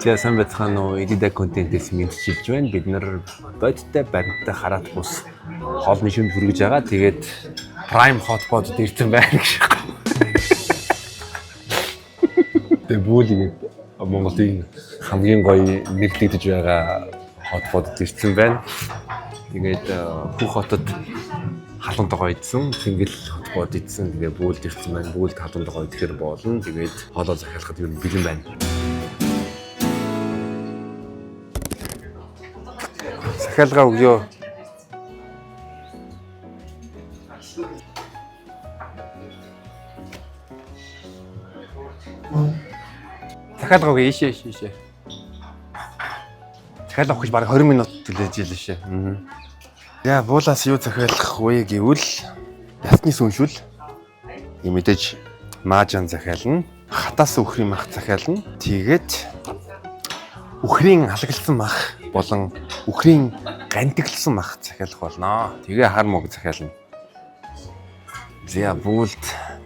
За, сайн байцгаана уу? Эдида контентээс мэдчилж байна. Бид нар бодиттой баримттай хараат бус хоолны шүнд хүргэж байгаа. Тэгээд Prime Hotpot ирсэн байна гэж. Тэгээ бүүл ингээд Монголын хамгийн гоё нэрлэгдэж байгаа hotpot ирсэн байна. Тэгээд Хөх хотод халуун тогоо идсэн, цэнгэл hotpot идсэн. Тэгээ бүүлд ирсэн байна. Бүүлд халуун тогоо идэхэр болно. Тэгээд хоолоо захиалахад ер нь бэлэн байна. Захиалга өгөө. Захиалга өгөө, ийшээ, ийшээ, ийшээ. Захиалга авах гэж бараг 20 минут төлөөж илээ шээ. За, буулаас юу захиалах вэ гэвэл ясны сүншүүл. Юм мэдээж маажан захиална. Хатаас үхрийн мах захиална. Тэгээд үхрийн алаглсан мах болон үхрийн гантиглсан мах захиалах болно. Тэгээ хар мөг захиална. За, буулд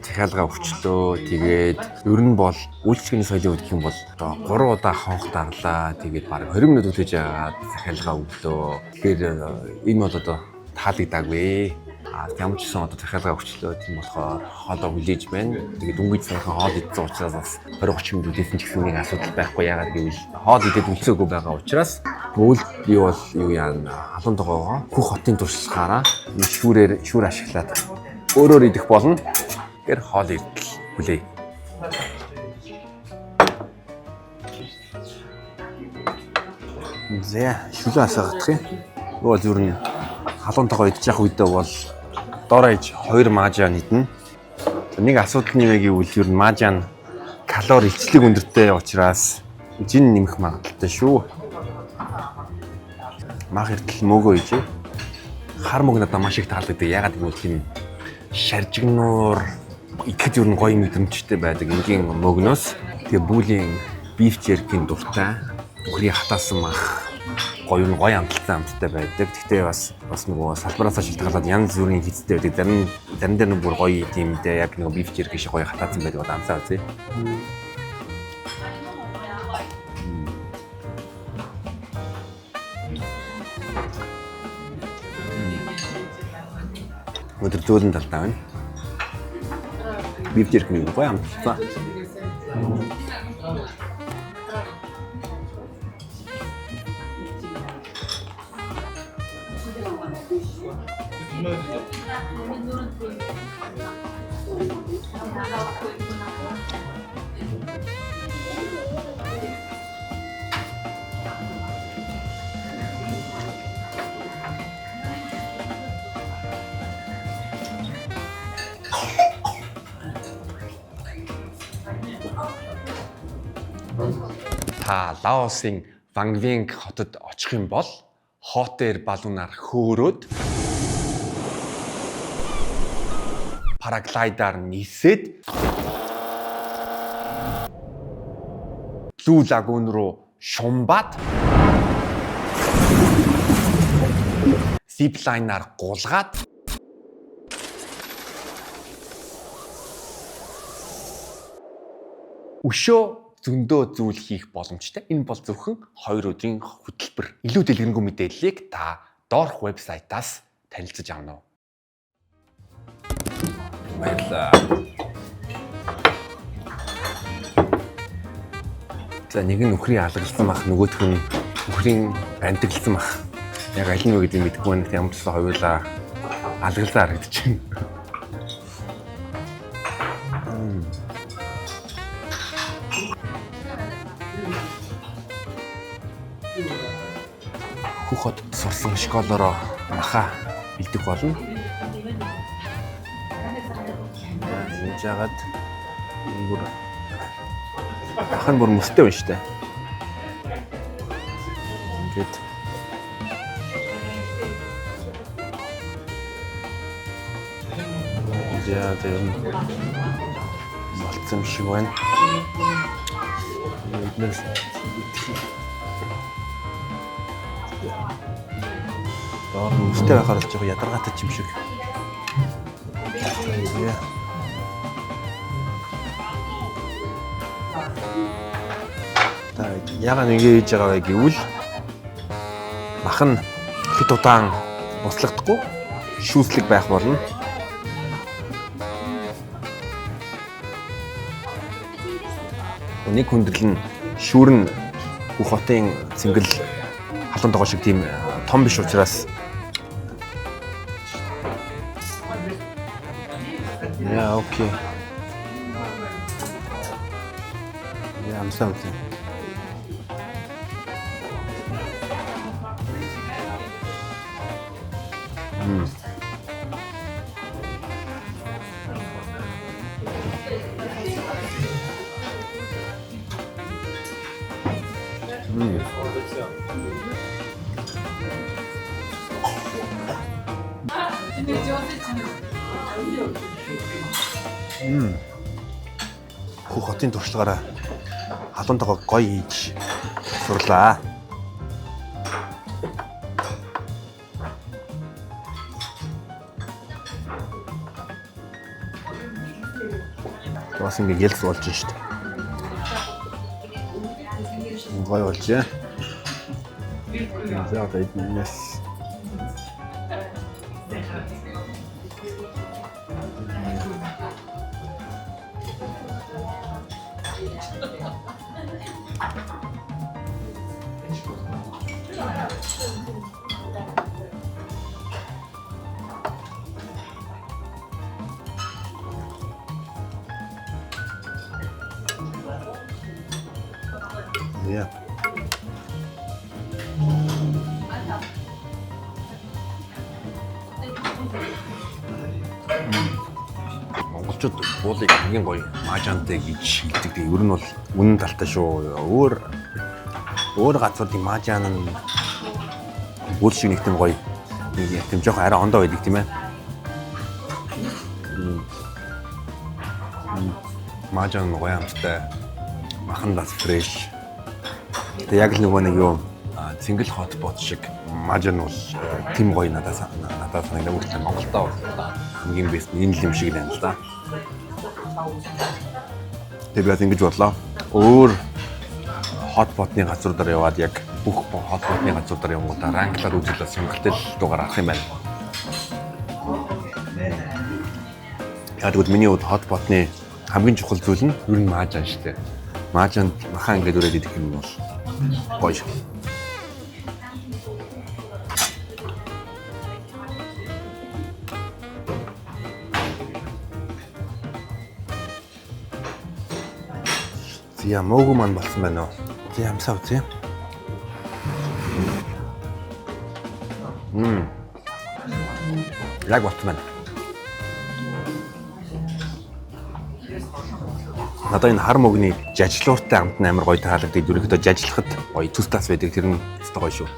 захиалга өгчлөө. Тэгээд ер нь бол үйлчлэгээний соёлын хувьд гэх юм бол одоо 3 удаа хонх дарлаа. Тэгээд бараг 20 минут үлээж агаад захиалга өглөө. Тэгэхээр энэ бол одоо таалагдаагүй. А ямар ч гэсэн одоо захиалга өгчлөө. Тийм болохоор хоолоо хүлээж байна. Тэгээд дөнгөж сайхан хоол идсэн учраас бас 20 30 минут үлээсэн ч гэсэн нэг асуудал байхгүй. Яагаад гэвэл хоол идээд үлцээгүй байгаа учраас буулд юу бол юу яана, халуун тогоогоо Хөх хотын туршлагаараа шүүрээр шүүр ашиглаад өөрөөр идэх болно. Тэгэхээр хоол идэл хүлээе. За, шүлэн асаагдах юм. Юу бол ер нь халуун тогоо идчих үедээ бол дор хаяж 2 маажан идэнэ. За, нэг асуудал нь юу вэ гэвэл ер нь маажан калори илчлэг өндөртэй учраас жин нэмэх магадлалтай шүү. Мах эртэл мөөгөө ижээ. Хар мөг надад маш их таалагддаг. Ягаад гэвэл тийм шаржигнуур идэхэд ер нь гоё мэдрэмжтэй байдаг энгийн мөгнөөс. Тэгээ бүүлийн beef jerky-ийн дуртай. Үхрийн хатаасан мах гоё нь гоё амталтай амттай байдаг. Гэхдээ бас нөгөө салбараасаа шилтгаалаад янз бүрийн хийцтэй байдаг. Зарим дээр нь бүр гоё тийм дээ, яг нөгөө beef jerky шиг гоё хатаасан байдаг бол амсаа үзье. Өнөөдөр зөөлөн талдаа байна. Beef jerky нэг гоё амталсан. Та Лаосын Вангвинг хотод очих юм бол hot air балуунаар хөөрөөд, параглайдаар нисээд, Blue Lagoon руу шумбаад, zipline-аар гулгаад, өшөө зөндөө зүйл хийх боломжтой. Энэ бол зөвхөн 2 өдрийн хөтөлбөр. Илүү дэлгэрэнгүй мэдээллийг та доорх вебсайтаас танилцаж авна уу. Баярлалаа. За, нэг нь үхрийн алгалсан мах, нөгөөх нь үхрийн гантигласан мах. Яг аль нь вэ гэдгийг мэдэхгүй байна. Ямар ч гэсэн хоёулаа алгалсан харагдаж байна. Хөх хотод сурсан школороо маха бэлдэх болно. Ингэж яагаад энэ бүр ах нь бүр мөстэй байна штэ. Ингээд яа тэр нь болцсон юм шиг байна. Эднээс идэх. Доор нь мөстэй байхаар л жоохон ядаргаатай ч юм шиг. За. Та Яагаад ингэ хийж байгаа вэ гэвэл мах нь хэд удаан буслагдахгүй шүүслэг байх болно. Нэг хүндрэл нь шүүр нь бүх хотын цэнгэл халуун тогоо шиг тийм том биш учраас. Yeah, okay. Yeah, амсаа үзье. Хөх хотын туршлагаараа халуун тогоо гоё хийж сурлаа. Бас ингэ ялц болж шít. Гоё болжээ. За, одоо эднээс. Yeah. Монголчууд буулыг хамгийн гоё маажантай гэж хэлдэг. Тэгээ ер нь бол үнэн талтай шүү. Өөр өөр газруудын маажан нь буул шиг нэг тийм гоё, нэг тийм жоохон арай ондоо байдаг, тийм ээ. Маажан нь гоё амттай. Махан бас fresh. Тэгээ яг л нөгөө нэг юу цэнгэл hot pot шиг маажан бол тийм гоё надад санагдав. Үргэлж Монголдоо бол хамгийн best нь энэ л юм шиг л байна л да. Тэгээ би бас ингэж бодлоо. Өөр hot pot-ны газруудаар яваад, яг бүх hot pot-ны газруудаар явангуудаа rank лаад үзүүлээд сонголтол дугаар авах юм байна. Яг тэгвэл миний хувьд hot pot-ны хамгийн чухал зүйл нь ер нь маажан шүү дээ. Маажанд махаа ингээд өрөөд идэх юм бол гоё. Зя, мөөгөө маань болсон байна уу? Зя, амсаа үзье. Яг болсон байна. Надад энэ хар мөгний жажлууртай амт нь амар гоё таалагддаг. Ерөнхийдөө жажлахад гоё зүс тас байдаг. Тэр нь өстой гоё шүү.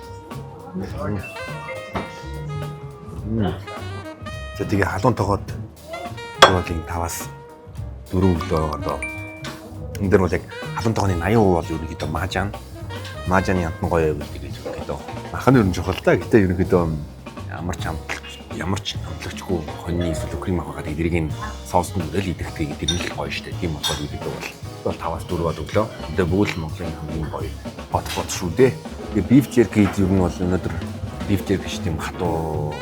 За, тэгээ халуун тогоод бол 5-аас 4 өглөө одоо энэ дэр бол яг халуун тогооны 80% бол ерөнхийдөө маажан. Маажаны амт нь гоё байвал тэгээд ерөнхийдөө мах нь ер нь чухал та. Гэтэ ерөнхийдөө ямар ч амтлагчгүй хоньны эсвэл үхрийн мах байгаа. Тэгээд тэрийг нь соусанд өрөөл идэх, тэгээд тэр нь л гоё штэ. Тийм болохоор ерөнхийдөө бол 5-аас 4 бод өглөө. Тэгээ бүгд л Монголын хамгийн гоё hot pot шүү дээ. Тэгээ beef jerky ер нь бол өнөөдөр beef jerky ш тийм хатуу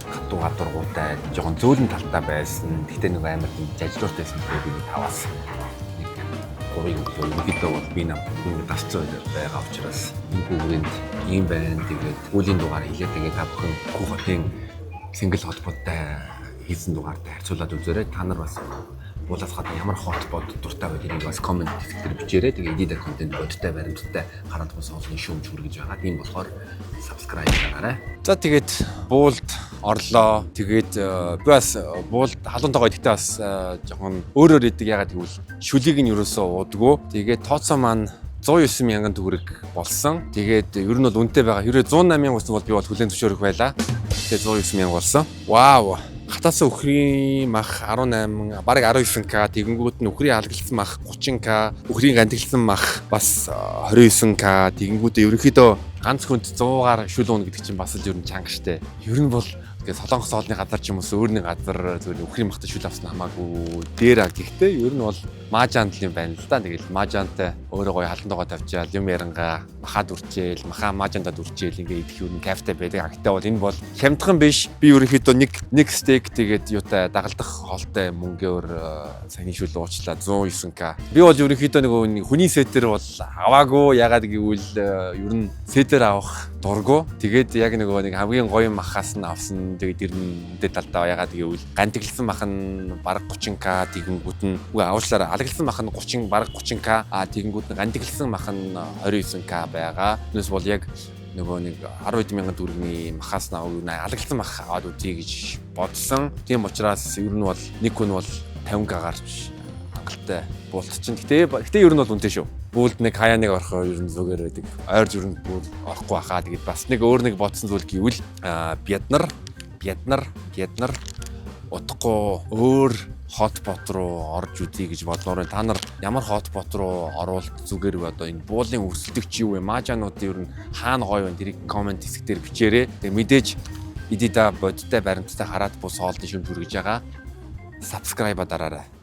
хатуу гадуургуутай, жоохон зөөлөн талтай байсан. Гэхдээ нэг амар тийм жажлууртай байсан. Тэгэхээр би 5-аас нэг 3-ыг өглөө. Ерөнхийдөө бол би нам нэг дарцсан байгаа учраас энэ бүрээнд ийм байна. Тэгээд үүлийн дугаар хийлээ. Тэгээд та бүхэн Хүү хотын single hot pot-тай хийсэн дугаартай харьцуулаад үзээрэй. Та нар бас буулаас гадна ямар hot pot дуртай вэ, тэрийг бас comment хэсэг дээр бичээрэй. Тэгээ edit контент бодтой баримттай гараад тус хоолны шүүмж хүргэж байгаа. Тийм болохоор subscribe дараарай. За, тэгээд буулд орлоо. Тэгээд би бас буулд халуун тогоо идэхдээ бас жоохон өөрөөр идэг. Ягаад гэвэл шүлийг нь ерөөсөө уудаггүй. Тэгээд тооцоо маань 109 мянган төгрөг болсон. Тэгээд ер нь бол үнэтэй байгаа. Хэрвээ 108 мянга болсон бол би бол хүлээн зөвшөөрөх байлаа. Тэгээд 109 мянга болсон. Вау. Хатаасан үхрийн мах 18, бараг 19K, тэгэнгүүт нь үхрийн алгалсан мах 30K, үхрийн гантигласан мах бас 29K, тэгэнгүүт ерөнхийдөө ганц хүнд 100-аар шүл уuna гэдэг чинь бас л ер нь чанга штэ. Ер нь бол Тэгээ Солонгос хоолны газар ч юм уу өөр нэг газар зүгээр үхрийн махтай шүл авсан хамаагүй дээр а. Гэхдээ ер нь бол маажаанд л юм байна л да. Тэгэл маажаантай өөрөө гоё халан тоогоо тавьчаал юм ярангаа махаа дүрчээл, махаа маажаандаа дүрчээл, ингээ идэх юу н кайфтай байдаг. А гэхдээ бол энэ бол хямдхан биш. Би ерөнхийдөө нэг стейк тэгээд юутай дагалдах хоолтой мөнгөөр саяны шүл уучлаа, 109K. Би бол ерөнхийдөө нөгөө нэг хүний set ээр бол аваагүй. Ягаад гэвэл ер нь set ээр авах дургу. Тэгээд яг нөгөө нэг хамгийн гоё махаас нь авсан. Тэгээд тэр нь мэдээ талдаа, ягаад гэвэл гантиглсан мах нь бараг 30K, тэгэнгүүт нь үгүй, уучлаарай, алаглсан мах нь 30, бараг 30K, а тэгэнгүүт нь гантиглсан мах нь 29K байгаа. Түүнээс бол яг нөгөө нэг 10 мянган төгрөгийн махаас нь алаглсан мах аваад үзье гэж бодсон. Тийм учраас ер нь бол нэг хүн бол 50K гарч хангалттай буулт чинь. Гэтэ ер нь бол үнэтэй шүү. Бүүлд нэг хаяа нэг орохоор ер нь зүгээр байдаг. Ойр зүрхэнд бүүл орохгүй хаа. Тэгээд бас нэг өөр нэг бодсон зүйл гэвэл бид нар удахгүй өөр hot pot руу орж үзье гэж бодлоор байна. Та нар ямар hot pot руу орвол зүгээр вэ? Одоо энэ буулын өрсөлдөгч юу вэ? Маажаануудын ер нь хаана гоё вэ? Тэрийг comment хэсэг дээр бичээрэй. Тэгээ мэдээж идида бодтой баримттай хараад бус хоолны шүмж хүргэж байгаа. Subscribe дараарай.